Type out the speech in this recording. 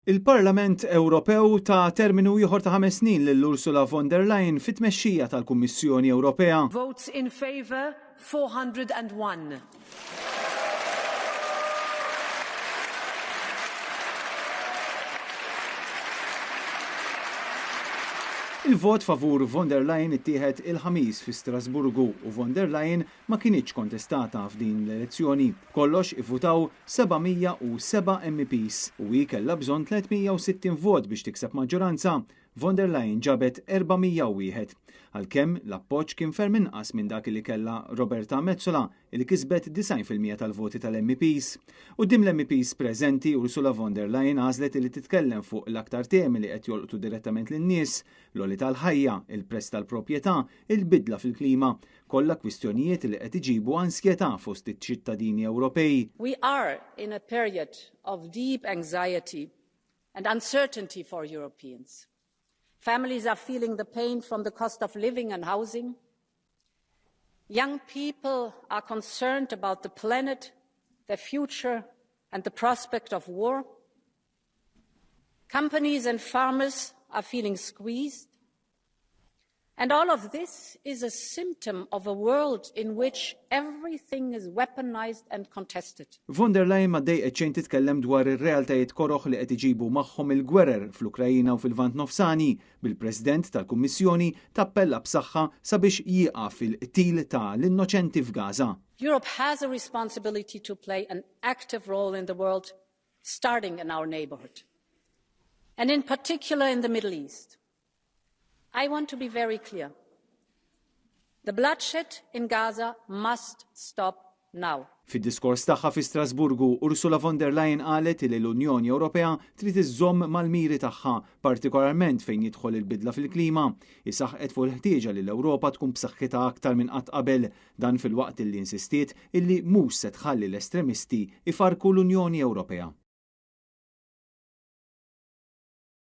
Il-Parlament Ewropew ta terminu ieħor ta' ħames snin lil Ursula von der Leyen fit-tmexxija tal-Kummissjoni Ewropea. Votes in favour 401. Il-vot favur von der Leyen ittieħed il-Ħamis fi Strasburgu u von der Leyen ma kinitx kontestata f'din l-elezzjoni. B'kollox ivvutaw 707 MEPs u hi kellha bżonn 360 vot biex tikseb maġġoranza. Von der Leyen ġabet 401. Għalkemm l-appoġġ kien ferm inqas minn dak li kellha Roberta Metsola li kisbet 90% tal-voti tal-MEPs. Quddiem l-MEPs preżenti, Ursula von der Leyen għażlet li titkellem fuq l-aktar temi li qed jolqtu direttament lin-nies, l-għoli tal-ħajja, il-prezz tal-proprjetà, il-bidla fil-klima, Kollha kwistjonijiet li qed iġibu ansjetà fost iċ-ċittadini Ewropej. We are in a period of deep anxiety and uncertainty for Europeans. Families are feeling the pain from the cost of living and housing. Young people are concerned about the planet, their future and the prospect of war. Companies and farmers are feeling squeezed. And all of this is a symptom of a world in which everything is weaponized and contested. Von der Leyen ma ddejqet xejn titkellem dwar ir-realtajiet koroh li qed iġibu magħhom il-gwerer fl-Ukrajina u fil-Lvant Nofsani, bil-President tal-Kummissjoni tappella b'saħħa sabiex jieqaf il-qtil ta' l-innoċenti f'Gaza. Europe has a responsibility to play an active role in the world, starting in our neighborhood, and in particular in the Middle East. I want to be very clear. The bloodshed in Gaza must stop now. Fid-diskors tagħha fi Strasburgu, Ursula von der Leyen qalet li l-Unjoni Ewropea trid iżżomm mal-miri tagħha, partikolarment fejn jidħol il-bidla fil-klima. Hi saħqet fuq il-ħtieġa li l-Ewropa tkun b'saħħitha aktar minn qatt qabel, dan filwaqt li insistiet illi mhux se tħalli l-estremisti ifarrku l-Unjoni Ewropea.